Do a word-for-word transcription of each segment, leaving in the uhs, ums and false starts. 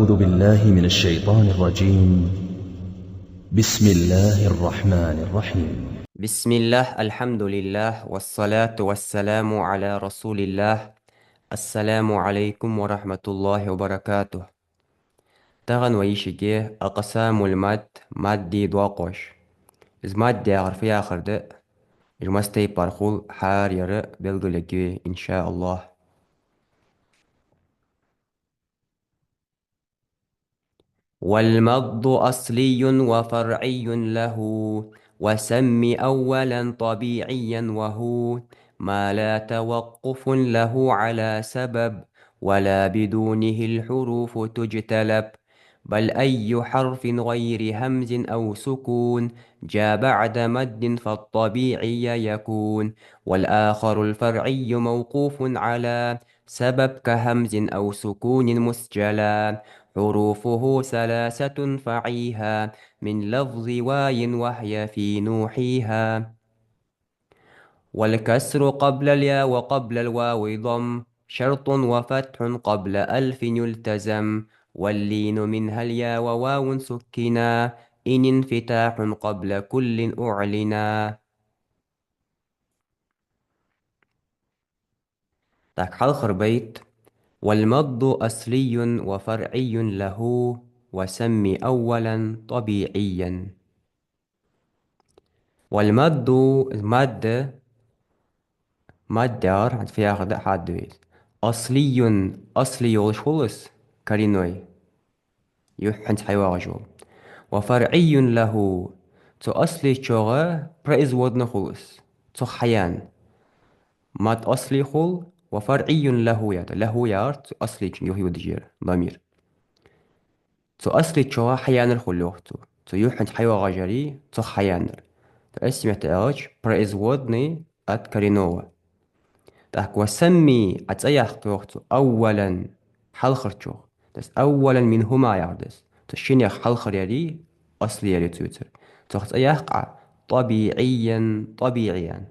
أعوذ بالله من الشيطان الرجيم. بسم الله الرحمن الرحيم. بسم الله، الحمد لله، والصلاة والسلام على رسول الله. السلام عليكم ورحمة الله وبركاته. Тахан вай йишиге أقسام المد, мадди доакъош. Из мадд яхар фу яхар да, из мас тайпара хул хӀара яра белгалъергья, إن شاء الله. والمد أصلي وفرعي له، وسم أولا طبيعيا وهو ما لا توقف له على سبب، ولا بدونه الحروف تجتلب، بل أي حرف غير همز أو سكون جاء بعد مد فالطبيعي يكون، والآخر الفرعي موقوف على سبب كهمز أو سكون مسجلا، حروفه ثلاثة فعيها من لفظ واي وهي في نوحيها. والكسر قبل اليا وقبل الواو ضم، شرط وفتح قبل ألف يلتزم، واللين منها اليا وواو سكنا، إن انفتاح قبل كل أعلنا. Так, хьалхара байт. والمد أصلي وفرعي له، وسم أولا طبيعيا. والمد, мадд, мадд яхар, хӀанз фу яхар да хьадувц. أصلي, асли йолаш хул из, коренной. Юххьанца хьайоагӀаш йола. وفرعي له, цу асличох производный хул из, цох хьаяьнна. Мадд асли хул, وفرعي له яхар, له яхар цу асличун юхайодаш яр, дамир. Цу асличох хьаяьннар хул йоах цо. Цу юххьанца хьайоагӀаш яри, цох хьаяьннар. То есть, метта аьлча, производный от коренного. Так, وسم, Ӏа цӀи яккха йоах цо, أولا, хьалхарчох. То есть أولا منهما яхар да из. Цу шиннех хьалхара яри, асли яри цу юцар. Цох цӀи яккха Ӏа, طبيعيا, طبيعيا.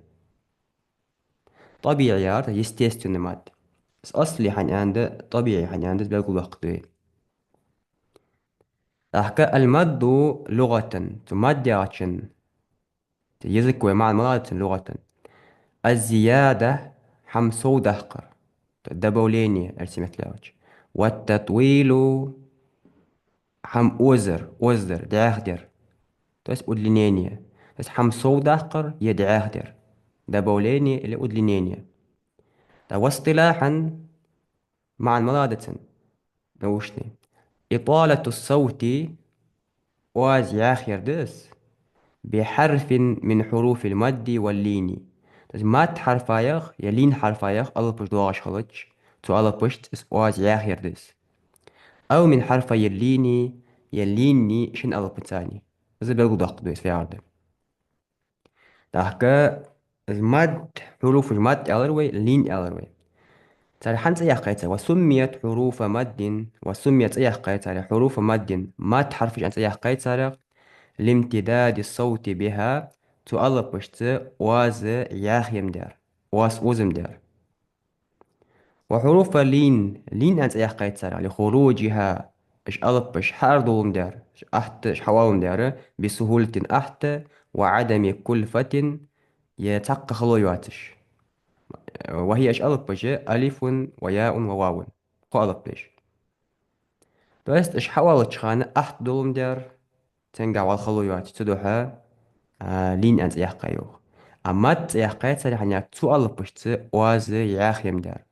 طبيعي яхар, естественный мадд. Из асли хьан аьнна да, табиӀи хьан аьнна да, белгалдоаккхаргда вай. ТӀаккха المد لغة, цу мадд яхачун языковой маӀан малагӀа да цун лугӀатан? الزيادة, хӀама совдаккхар, добавление, эрсий меттала аьлча. والتطويل, хӀама озар, оздар, дӀаьхдар. То есть удлинение. То есть хӀама совдаккхар е дӀаьхдар. Добавление или удлинение. ТӀаккха واصطلاحا, маӀан малагӀа да цун? Научный. إطالة الصوت, оаз яхъяр да из, بحرف من حروف المد واللين. То есть мадд хьарфаех е лин хьарфаех алапаш доагӀаш хилча, цу алапашца из оаз яхъяр да из. أو من حرفي اللين, е линни шин алапаца. Из белгалдоаккхаргда вай, из фу яхар да. ТӀаккха из мадд, хьуруфаш мадд аьлар вай, лин аьлар вай. Цар хӀана цӀи яьккхай цар? وسميت حروف مد, وسميت цӀи яьккхай цар, حروف مد, мадд хьарфаш аьнна цӀи яьккхай цар, لامتداد الصوت بها, цу алапашца оаз яхъем дар, оаз озам дар. وحروف اللين, лин аьнна цӀи яьккхай цар, لخروجها, уж алапаш хьаара долам дар, уж атта, уж хьаоалам дар, بسهولة, атта, وعدم كلفة, е цхьаккха хало йоацаш. وهي, уж алапаш, ألف وياء وواو, кхо алап да уж. То есть уж хьаоалача хана атта долам дар, цунгахь вӀалла хало йоацаш, цудухьа, а, лин аьнна цӀи яьккхай йоах. А мадд цӀи яьккхай цар хӀана аьлча, цу алапашца оаз яхъем дар.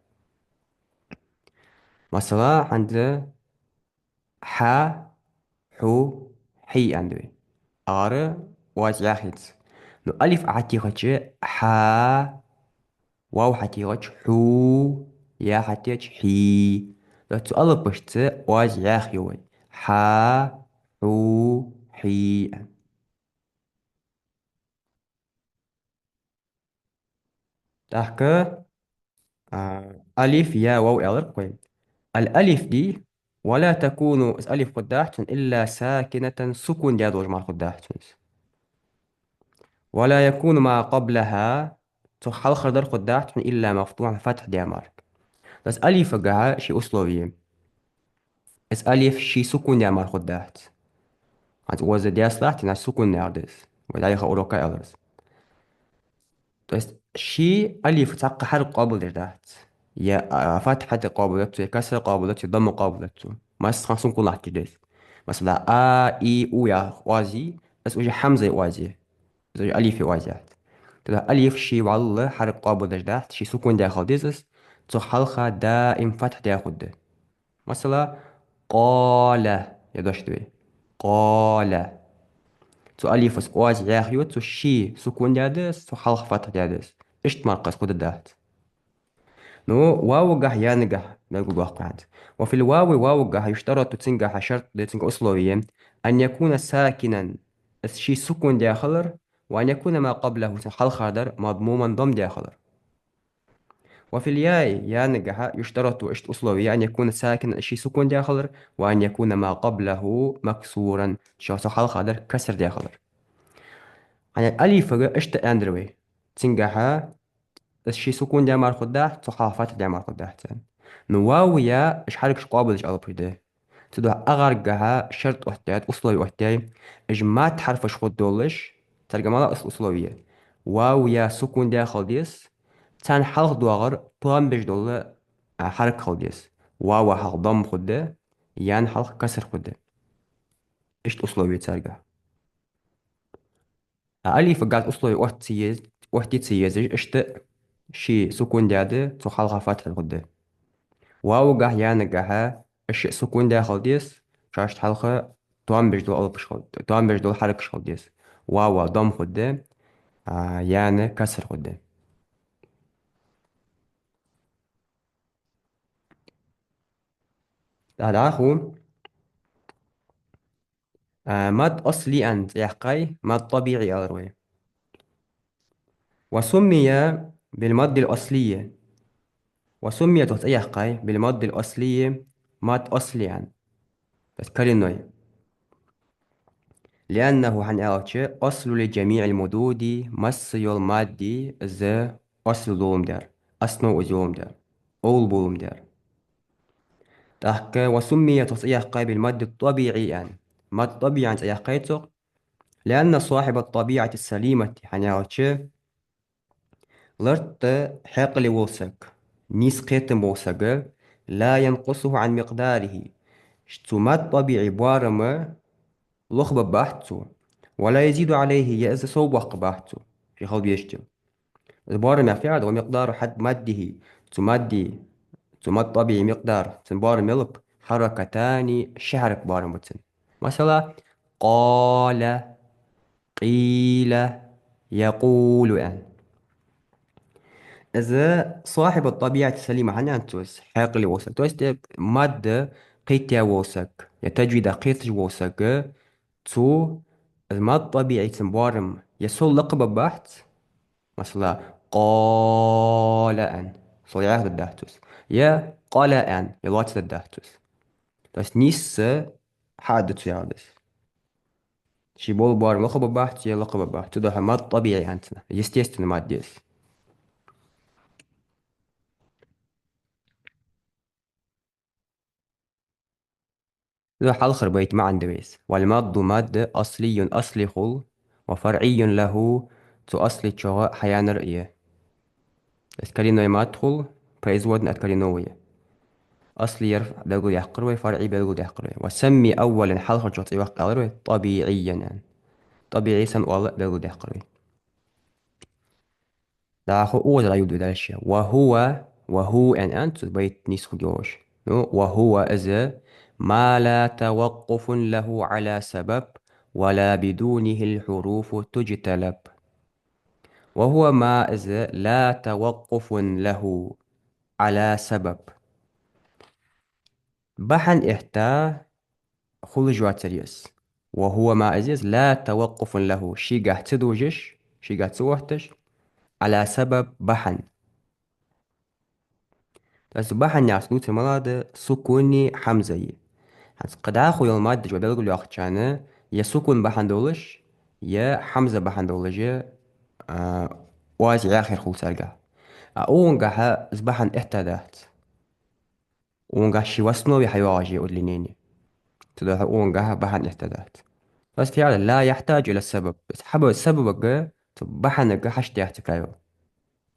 Масала, хӀанз хьа, хьу, хьи аьннад вай. Ара оаз яхъяц. Ну, алиф Ӏа хьатехача хьа, вав хьатехача хьу, я хьатехача хьи. Цу алапашца оаз яхъю вай. Хьа, хьу, хьи. ТӀаккха, а, алиф, я, вав аьлар-кх вай. الألف ди, ولا تكون, из алиф хургдац цун, إلا ساكنة, сукун даь долаш мара хургдац цун из. ولا يكون ما قبلها, цу хьалхардар хургдац цун, إلا مفتوحا, фатхь даь мара. То есть алифагахьа ши условие. из алиф ший сукун даь мара хургдац. ХӀанз укхаза даьсса латташ, сукун даь хургда из. Вай дӀаяхача урока аьлар из. То есть ший алиф цхьаккха хьаракат къоабалдеш дац. Е, а, фатхьат къоабалдац цо, е касра къоабалдац цо, е дамма къоабалдац цо. Массахана сукун латташ да из. Масала, а, и, у яха оаз я, из уже хьамзай оаз я. Из уже алифай оаз яц. Туда алиф ший вӀалла хьаракат къоабалдеш дац, ший сукун даь хила деза из, цох хьалха даим фатхь даь хургда. Масала, къала, ер дош да вай. Къала. Цу алифа оаз яхъю, цо ший сукун даь да из, цох хьалха фатхь даь да из. Иштта мара кхы из хургдац. Ну, вавагахьа, янагахьа белгалдоаккх хӀанз. وفي الواو, вавагахьа, يشترط, цунгахьа шарт да, цунгахьа условие, أن يكون ساكنا, из ший сукун даь хилар, وأن يكون ما قبله, цун хьалхардар, مضموما, дамма даь хилар. وفي الياء, янагахьа, يشترط, иштта условие, أن يكون ساكنا, из ший сукун даь хилар, وأن يكون ما قبله مكسورا, цун хьалхардар касра даь хилар. ХӀанз алифага иштта аьннадар вай. Цунгахьа из ший сукун даь мара хургдац, цох хьалха фатхь даь мара хургдац. Ну, вав, я, уж хьаракаш къоабалдеш алапаш да. Цудухьа агӀаргахьа шарт оттадаьд, условие оттадаьд, уж мадд хьарфаш хургдолаш, царга мала ус-, условие. Вав, я сукун даь хила деза, царна хьалха доагӀар тоам беш дола, а, хьаракат хила деза. Вава хьалха дамма хургда, яна хьалха касра хургда. Иштта условие царга. А алифагахьа условие отта ца ез-, отта ца езаш, иштта ший сукун даь да, цох хьалха фатхь хургда. Вавагахьа, янагахьа, уж шиъ сукун даь хила деза, шоашта хьалха тоам беш дола алапаш хила, тоам беш дола хьаракаш хила деза. Вава дамма хургда, а, яна касра хургда. ТӀаккха дӀахо, а, мадд аслий аьнна цӀи яьккхай, мадд табиӀий аьлар вай. وسمي بالمد الأصلي. وسمي, цох цӀи яьккхай, بالمد الأصلي, мадд аслий аьнна. То есть коренной. لأنه, хӀана аьлча, أصل لجميع المدود, масса йола мадда из асл долаш дар, основа из йолаш дар, овла болаш дар. ТӀаккха وسمي, цох цӀи яьккхай, بالمد الطبيعي аьнна. Мадд табиӀий аьнна цӀи яьккхай цох, لأن صاحب الطبيعة السليمة, хӀана аьлча, лартта хьаькъале вола саг, нийса кхетам бола саг, لا ينقصه عن مقداره, цу мадд табиӀий боарам лохбергбац цо, ولا يزيد عليه, е из совбоаккхаргбац цо, ший хила безачул. Из боарам мел фиӀар да, ومقدار حد مده, цу мадди, цу мадд табиӀий микъдар, цун боарам мел ба, حركتان, ши хьаракат боарам ба цун. Масала, قال, قيل, يقول аьнна. Из صاحب الطبيعة السليمة хӀана аьннад цо, из хьаькъале вола саг. То есть, э, мадд кхетаяь вола саг, е таджвидах кхеташ вола саг, цо из мадд табиӀий цун боарам е сов лакхбергбац, масала, قال аьнна, сов яхьа дергдац цо из, е قل аьнна, е лоаца дергдац цо из. То есть нийсса хьадац цо яхар да из. Ший бола боарам лохбергбац е лакхбергбац. Цудухьа мадд табиӀий аьннад цунах, естественный мадд я из. Цудухьа хьалхара байта маӀан да вай из. والمد, мадд, أصلي, асли хул, وفرعي له, цу асличох хьаяьннар а я. То есть коренной мадд хул, производный от коренного я. Асли ер белгалдаьккхар вай, фаръий белгалдаьккхар вай. وسم أولا, хьалхарчох цӀи яккха аьлар вай, طبيعيا аьнна. ТӀабиӀий санна оал белгалдаьккхар вай. ДӀахо укхазара юд вай дальше. وهو, وهو аьнна, аьнна, цу байт нийса хургйолаш. Ну, وهو, из, ما لا توقف له على سبب ولا بدونه الحروف تجتلب. وهو ما, из, لا توقف له على سبب. Бахьан эттача хулаш йоацар я из. وهو ما, из, из, لا توقف له, шийгахьа ца дожаш, шийгахьа ца отташ, على سبب, бахьан. То есть бахьан яхар дувцар малад, сукуни хьамзаи. ХӀанз кхы дӀахо йола маддаш вай белгалйоаккхача хана, е сукун бахьан долаш, е хьамза бахьан долаш, а, оаз яхар хул царгахьа. А укхунгахьа из бахьан этта дац. Укхунгахьа ший в основе хьайоагӀаш я удлинение. Цудухьа укхунгахьа бахьан эттадац. Бас фиӀл لا يحتاج إلى سبب. Из хьаба сабабага, цу бахьанага хьашт дац, как правило.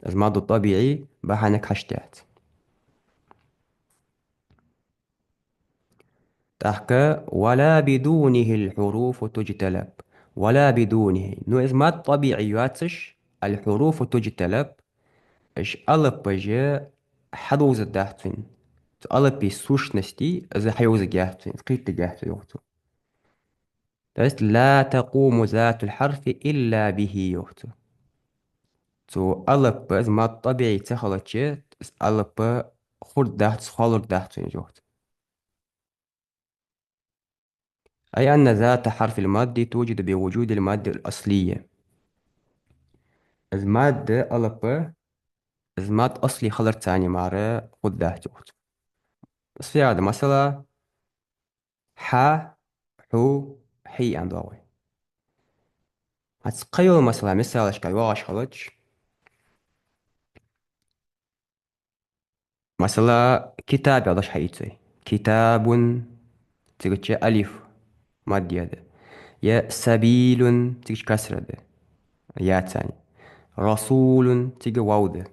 Из мадду тӀабиӀи бахьанага хьашт дац. ТӀаккха ولا بدونه الحروف تجتلب. ولا بدونه. Ну, из мадд тӀабиӀи йоацаш, الحروف تجتلب, уж алапаш хьадовзаргдац цун. Цу алапий сущности из хьайовзаргьяц цун, кхийттаргьяц цун, йоах цо. То есть لا تقوم ذات الحرف إلا به, йоах цо. Цу алапа из мадд тӀабиӀи ца хилча, из алап хургдац, хулургдац цун, йоах цо. أي أن ذات حرف المد توجد بوجود المد الأصلي. Из мадд алап, из мадд асли хиларца мара хургдац, йоах цо. Из фу яхар да, масала, хьа, хьу, хьи аьнна доагӀа вай. ХӀанз кхыйола масала, мисалашка йоагӀаш хилча, масала, كتاب яха дош хьаийца вай. كتاب, цигача алиф мадд я да. Е سبيل, цигача касра да. Яцани. رسول, цига вав да.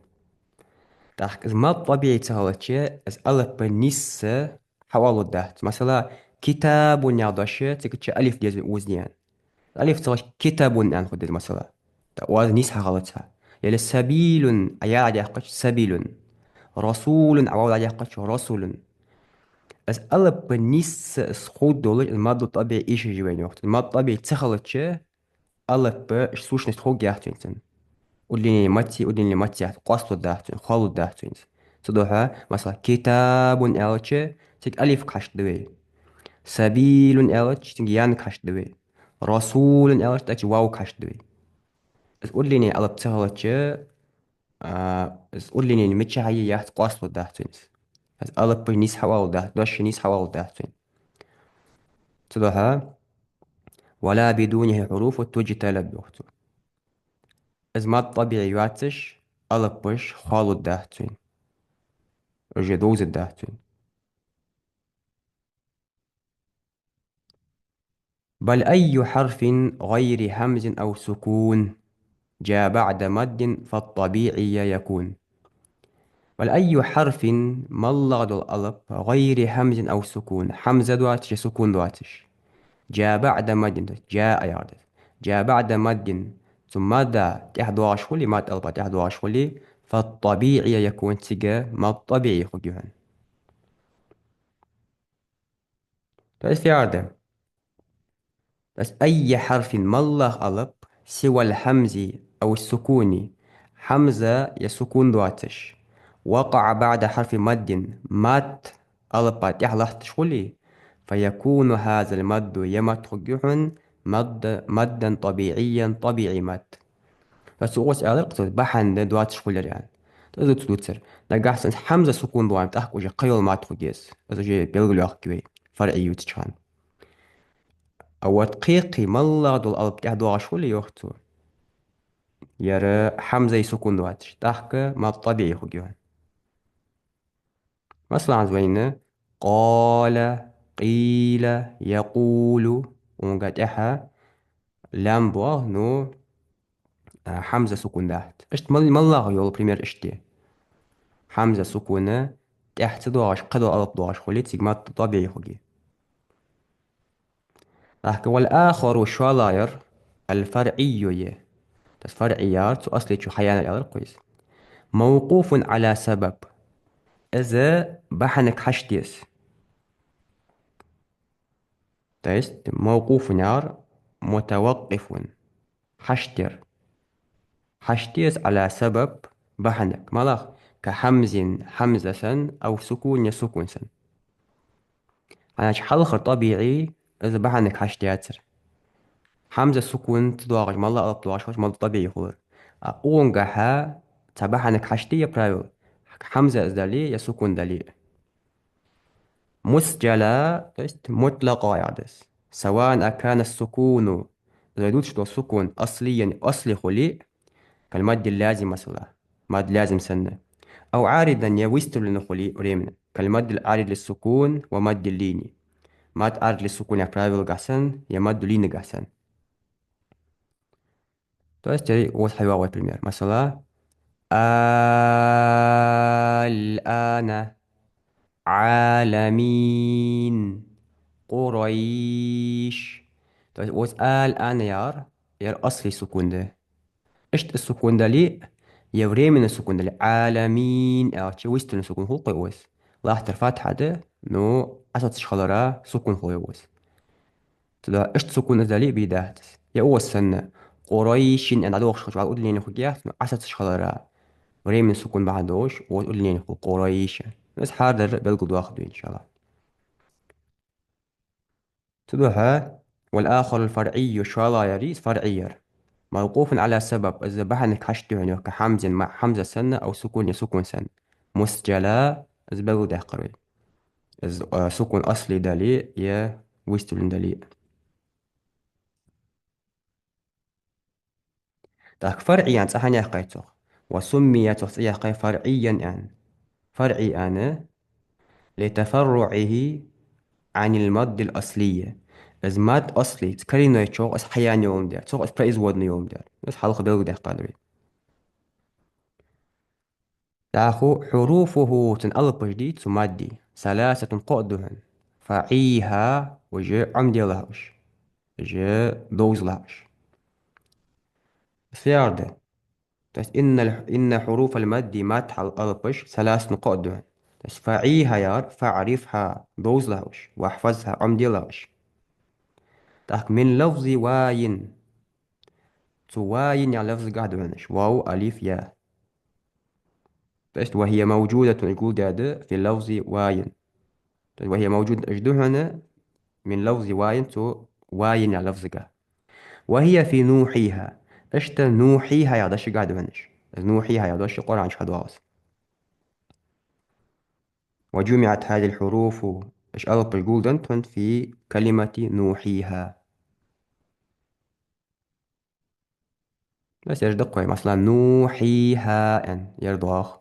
ТӀаккха из мадд тӀабиӀи ца хилча, из алап нийсса хьаоалургдац. Масала, كتاب яха дош, цигача алиф деза оза ден. Алиф ца хилча, كتب аьнна хургда, масала. ТӀаккха оаз нийсса хьахилац. Е سبيل, а я дӀадаьккхача, سبل. رسول, а вав дӀадаьккхача, رسل. Из алап нийсса из хургдолаш, из мадду тӀабиӀи эшаш я вайна, йоах цо. Мадд тӀабиӀи ца хилча, алап уж сущность хургьяц цун. Удлинение мадди, удлинение мадди яц, къоастлургдац цун, хулургдац цун. Цудухьа, масала, كتاب аьлча, цига алифага хьашт да вай. سبيل аьлча, цига яга хьашт да вай. رسول аьлча, тӀаккха вавга хьашт да вай. Из удлинение алап ца хилча, а, из удлинение мичахьа я, яц, къоастлургдац цун. Из алап нийсса хьаоалургдац, дош нийсса хьаоалургдац цун. Цудухьа ولا بدونه الحروف تجتلب, йоах цо. Из мадд тӀабиӀи йоацаш, алапаш хулургдац цун. Уж довзаргдац цун. بل أي حرف غير همز أو سكون جا بعد مد فالطبيعي يكون. بل أي حرف, малагӀа дола алап, غير همز أو سكون, хьамза доацаш е сукун доацаш, جا بعد مد, то есть جا яхар да из, جا بعد مد, цу мадда тӀехьа доагӀаш хуле, мадд алапа тӀехьа доагӀаш хуле, فالطبيعي يكون, цига мадд тӀабиӀи хургья хьона. То есть фу яхар да? То есть أي حرف, малагӀа алап, سوى الهمز أو السكون, хьамза е сукун доацаш, وقع بعد حرف مد, мадд алапа тӀехьа латташ хуле, فيكون هذا المد, ер мадд хургья хьона, مد, مدا طبيعيا, тӀабиӀи мадд. Ас укхаза аьлар-кх цо, бахьан да доацаш хулар аьнна. Из дувц-, дувцар. Нагахьа санна хьамза сукун доагӀа, тӀаккха уже кхыйола мадд хургья из. Из уже белгалйоаккх вай, фарӀи ювцача хана. А вот кхы-кхы малагӀа дола алап тӀехьа доагӀаш хуле, йоах цо, ер хьамза е сукун доацаш, тӀаккха мадд тӀабиӀи хургья хьона. Масала, хӀанз вайна قال, قيل, يقول, укхунга тӀехьа лам боагӀа, ну, а, хьамза сукун дац. Иштта мал-, малагӀа йола пример иштта я. Хьамза сукун тӀехьа ца доагӀаш, кхыдола алап доагӀаш хуле, цига мадд тӀабиӀи хургья. ТӀаккха والآخر, шоллагӀъяр, الفرعي я. То есть фарӀи яр, цу асли чу хьаяьннар аьлар-кх вай из. موقوف على سبب. Из бахьанага хьашт я из. То есть موقوف яр متوقف. Хьашт яр. Хьашт я из على سبب, бахьанага. МалагӀа? كهمز, хьамза санна, أو سكون, е сукун санна. ХӀана аьлча хьалхара тӀабиӀи из бахьанага хьашт яцар. Хьамза сукун ца доагӀаш, малагӀа алап доагӀаш хилча, мадд тӀабиӀи хулар. А укхунгахьа цхьа бахьанага хьашт я, е правило, хьамза из дале, е сукун дале. مسجلا, то есть مطلقا яхар да из. سواء أكان السكون, из дувцаш дола сукун, أصليا, асли хуле, كالمد اللازم, масала, мадд лазим санна. أو عارضا, е выступлённый хуле временно, كالمد العارض للسكون ومد اللين. Мадд Ӏарбий сукун яха правило гахьсан, е мадду лийна гахьсан. То есть, эй, укхаза хьайоагӀа вай пример. Масала, الآن, عالمين, قريش. То есть, укхаза الآن яхар, яр асли сукун да. Иштта сукун дале, е временный сукун дале, عالمين аьлча, вистина сукун хул-кх укхаза. Лахьтар фатхьа да, но Ӏасацаш хилара сукун хул укхаза. Цудухьа иштта сукун из дале а бе дац из. Е укхаза санна, قريش аьнна дӀадохаш хилча, вӀалла удлинение хургьяц, но Ӏасацаш хилара временный сукун бахьан долаш, укхаза удлинение хул قريش. Из хӀара дар белгалдоахаргда вай, иншаАллахӀ. Цудухьа, والآخر الفرعي, шоллагӀа яр из фарӀий яр. موقوف على سبب, из бахьанга хьашт да хьона, хӀамзин, ма-, хӀамза санна, أو سكون, е сукун санна. مسجلا, из белгалдаьккхар вай. Из, а, сукун асли дале, е вистина дале. ТӀаккха фарӀий аьнна цӀи хӀана яьккхай цох? وسمي, цох цӀи яьккхай فرعيا аьнна. ФарӀий аьнна, لتفرعه عن المد الأصلي. Из мадд асли, коренной чох из хьаяьнна йоландаь, цох из производный йоландаь. Из хьалха белгалдаьккхад вай. ДӀахо حروفه, цун алапаш дий цу мадди, ثلاثة, кхоъ да хьона. فعيها, уж Ӏомаделахь уж. Уж довзалахь уж. Из фу яхар да? То есть إن ال-, إن حروف المد, мадд хьал алапаш, ثلاثة, кхоъ да хьона. То есть فعيها яхар, فاعرفها, довзалахь уж, واحفظها, Ӏомаделахь уж. ТӀаккха من لفظ واي, цу واي яхача лафзагахь да хьона уж, вав, алиф, я. То есть وهي موجودة, уж гулдаьд في لفظ واي. То есть وهي موجودة, уж да хьона من لفظ واي, цу واي яхача лафзагахь. وهي في نوحيها. Иштта نوحيها яхача дешагахь да хьона уж. Из نوحيها яха дош Къуръан чу хьадоагӀа из. وجمعت هذه الحروف, уж алапаш гулденнад хьона في كلمة نوحيها. Бас ераш да-кх вай, масала, نوحيها аьнна, ер доагӀа.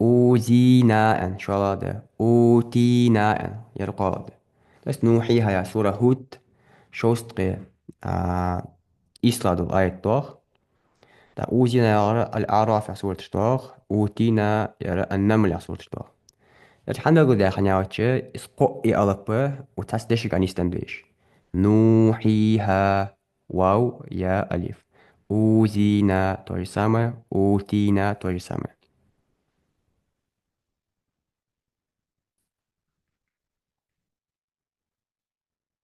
أوذينا аьнна, шоллагӀа да. أوتينا аьнна, ер кхоалагӀа да. То есть نوحيها яха сурат Худ, шовзткъеи, а, ийслагӀа дола аят доагӀа. ТӀаккха أوذينا яхар الأعراف яхача сураташ доагӀа. أوتينا яхар النمل яхача сураташ доагӀа. Ер хӀана белгалдаьккхад аьлча, из кхоъ, и алап, укх цхьацца дешага нийсденна да уж. نوحيها. Вав, я, алиф. أوذينا, то же самое. أوتينا, то же самое.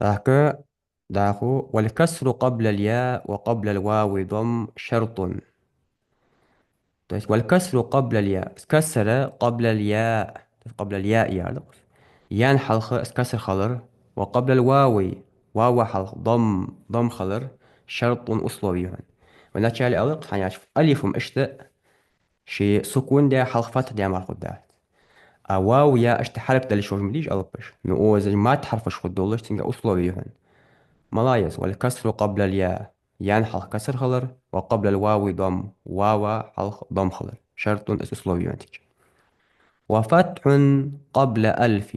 ТӀаккха дӀахо: والكسر قبل الياء وقبل الواو ضم شرط. То есть, والكسر قبل الياء. Касра къабла аль-яъ. То есть, къабла аль-яъ яхар да. Яъ хьалха касра хилар. Ва къабла аль-вави. Вав хьалха дам, дам хилар. Шартун, условие я хьона. Вай начале аьлар-кх хьона, алиф-м иштта ший сукун даь, хьалха фатхьа даь мара хургдац. А вав, яъ иштта хьаракат дале шоаш ма дий уж алапаш. Ну, оза мадд хьарфаш хургдолаш, цунга условие я хьона. Малайс, والكسر قبل الياء. Яъ хьалха касра хилар, وقبل الواو ضم, вав хьалха дам хилар. شرط, из условие я хьона цигача. وفتح قبل ألف.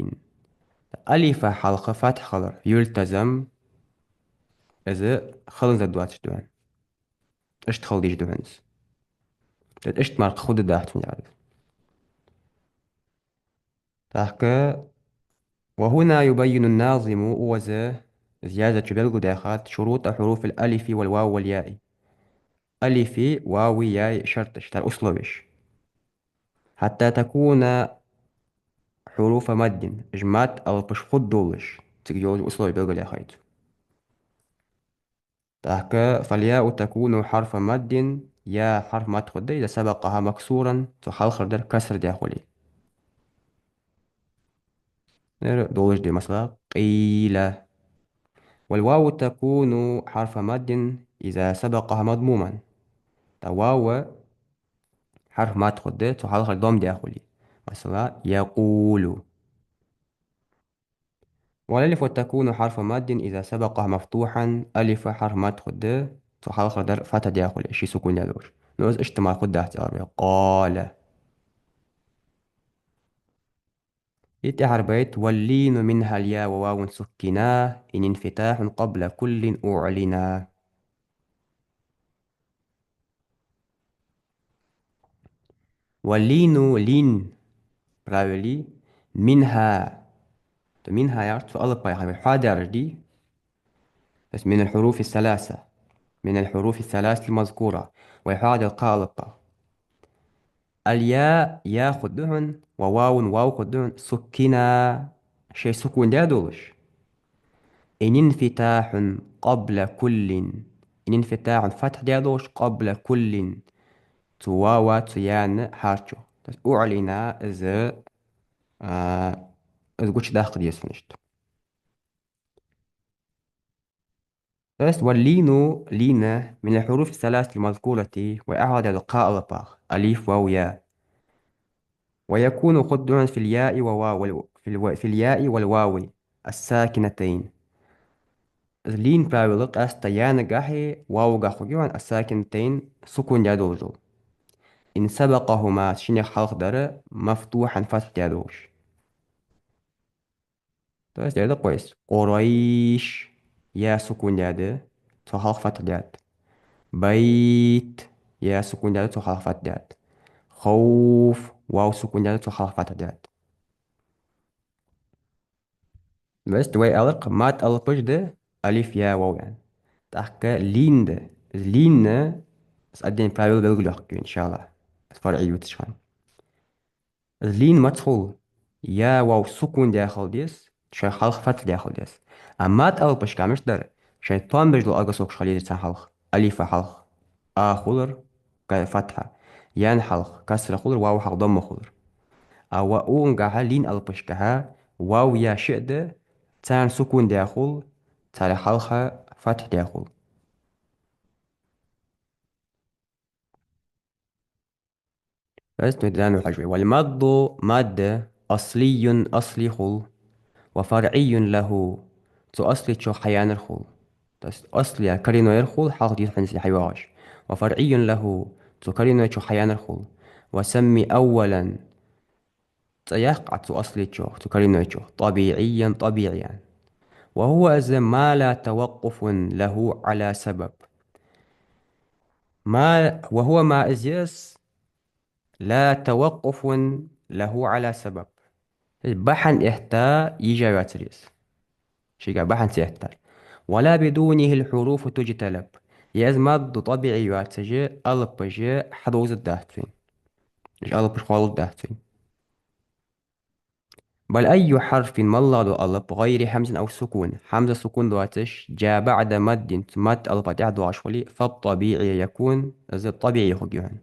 Алифа хьалха фатхьа хилар. يلتزم, из хиланза доацаш да хьона. Иштта хила дезаш да хьона из. Иштта мара кхы хургдац хьона яхар. ТӀаккха: وهنا يبين الناظم, укхаза язъяьчо белгалдаьккхад, شروط حروف الألف والواو والياء. Алифи, вави, яи шарташ, тар условеш. حتى تكون حروف مد, уж мадд алапаш хургдолаш, цига йолаш условеш белгалдаьккхай цо. ТӀаккха: فالياء تكون حرف مد, яъ хьарф мадд хургда, إذا سبقها مكسورا, цун хьалхардар касра даь хуле. Ер долаш да, масала, قيل. والواو تكون حرف مد إذا سبقها مضموما. ТӀаккха вав хьарф мадд хургда, цун хьалхардар дам даь хуле. Масала, يقول. والألف تكون حرف مد إذا سبقها مفتوحا, алиф хьарф мадд хургда, цун хьалхардар фатхьа даь хуле, ший сукун даь долаш. Ну, из иштта мара хургдац, аьлар вай. قال. И тӀехьара байт: واللين منها اليا وواو سكنا إن انفتاح قبل كل أعلنا. واللين, лин правило, منها. То منها яхар цу алапа яхар, вай хьоадаьраш дий. То есть من الحروف الثلاثة، من الحروف الثلاثة المذكورة. Вай хьоадаьр кхо алапа. اليا, я хургда хьона, وواو, вав хургда хьона, سكنا, шоай сукун даь долаш. إن انفتاح قبل كل. إن انفتاح, фатхь даь долаш, قبل كل, цу вава, цу яна хьарчо. То есть أعلنا, из, а, из гучадаккха деза хьона иштта. То есть واللين, лин, من الحروف الثلاثة المذكورة, вай хьоадаьр долча кхо алапах: алиф, вав, я. ويكون, хургда хьона, في الياء وواو, في الو-, في الياء والواو الساكنتين. Из лин правило къаьстта янагахьеи вавагахьеи хургья хьона, الساكنتين, сукун даь долаш дола. إن سبقهما, шиннех хьалха дар, مفتوحا, фатхь даь долаш. То есть, дера да-кх вай из: قريش, я сукун даьд, цох хьалха фатхь даьд. بيت, я сукун даьд, цох хьалха фатхь даьд. خوف, вав сукун даьд, цох хьалха фатхь даьд. То есть вай аьлар-кх, мадд алапаш да, алиф, я, вав, я. ТӀаккха лин да. Из лин, из отдельно правило белгалйоаккх, иншаллахӀ, фарӀий ювцача хана. Из лин маца хул? Я, вав сукун даь хила деза, шоай хьалха фатхь даь хила деза. А мадд алапашка мишта дар? Шоай тоам беш дола огласовкаш хила еза царна хьалха. Алифа хьалха а хулар, ка-, фатхьа. Яна хьалха касра хулар, вава хьалха домма хулар. А ва-, укхангахьа, лин алапашкахьа, вав, я шиъ да, царна сукун даь хул, цар хьалха фатхь даь хул. Раз, ну, дӀа ну хьажа вай. والمد, мадд, أصلي, асли хул, وفرعي له, цу асличох хьаянар хул. То есть асли, коренной хул, хьалха дийца хьанзи хьайоагӀаш. وفرعي له, цу кореннойчох хьаянар хул. وسم أولا, цӀи яккха Ӏа цу асличох, цу кореннойчох, طبيعيا, тӀабиӀиян. وهو, из, ما لا توقف له على سبب. ما, وهو, ما, из, из, لا توقف له على سبب. Бахьан этта йижа йоацар из. Шийга бахьан ца эттар. ولا بدونه الحروف تجتلب. Е из мадд тӀабиӀи йоацаш, алапаш хьадовзаргдац цунна. Уж алапаш хьалургдац цунна. بل أي حرف, моллагӀа дола алап, غير همز أو سكون, хьамза, сукун доацаш, جاء بعد مد, цу мадд алапа тӀехьа доагӀаш хуле, فالطبيعي يكون, из тӀабиӀи хургья хьона.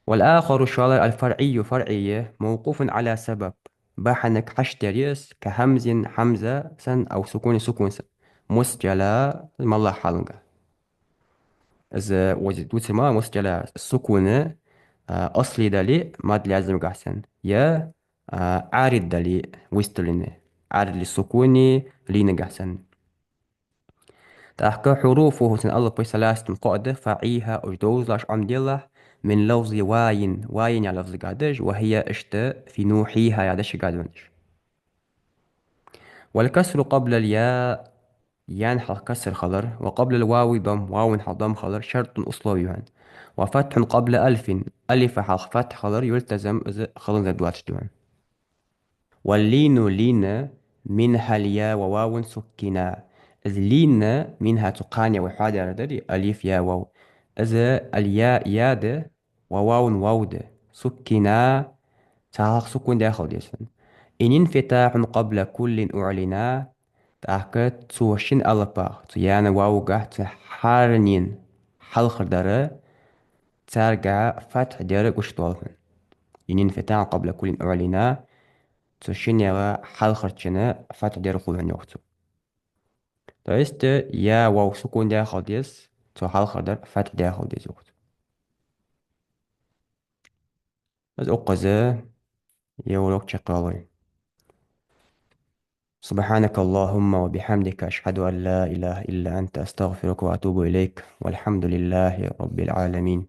والآخر, шоллагӀа, الفرعي, фарӀи, موقوف على سبب, бахьанга хьашт дар из, كهمز, хьамза санна, أو سكون, сукун санна, مسجلا, моллагӀа хьалага. Из вази дувцар ма, مسجلا, сукун, а, асли дале, мадд лязимагахьа санна, е, а, Ӏарид дале, выставленный, Ӏарид лиссукуни, линагахьа санна. ТӀаккха حروفه, цун алапаш, ثلاثة, кхоъ да, فعيها, уж довзалаш Ӏомаделахь, من لفظ واي, واي яха лафзагахьа да уж, وهي, иштта, في نوحيها, яха дешагахьа да уж. والكسر قبل الياء, яна хьалха касра хилар, وقبل الواو ضم, вава хьалха домма хилар, شرط, условие я хьона. وفتح قبل ألف, алифа хьалха фатхь хилар, يلتزم, из хиланзар доацаш да хьона. واللين, лин, منها اليا وواو سكنا. Из лин, منها, цу кхаьннех вай хьоадаьр дар, алиф, я, вав. Из اليا, я да, وواو, вав да, سكنا, цар хьалха сукун даь хила деза хьона. إن انفتاح قبل كل أعلنا, тӀаккха цу шин алапах, цу яна, вавагахьа, цу хьарнин хьалхара дар, царгахьа фатхь дар гучадоал хьона. إن انفتاح قبل كل أعلنا, цу шиннех хьалхарчунна фатхь дар хул хьона, йоах цо. То есть, я, вав сукун даь хила деза, цу хьалхара дар фатхь даь хила деза, йоах цо. Из укхаза ер урок чакхъялой. سبحانك اللهم وبحمدك، أشهد أن لا إله إلا أنت، أستغفرك وأتوب إليك، والحمد لله رب العالمين.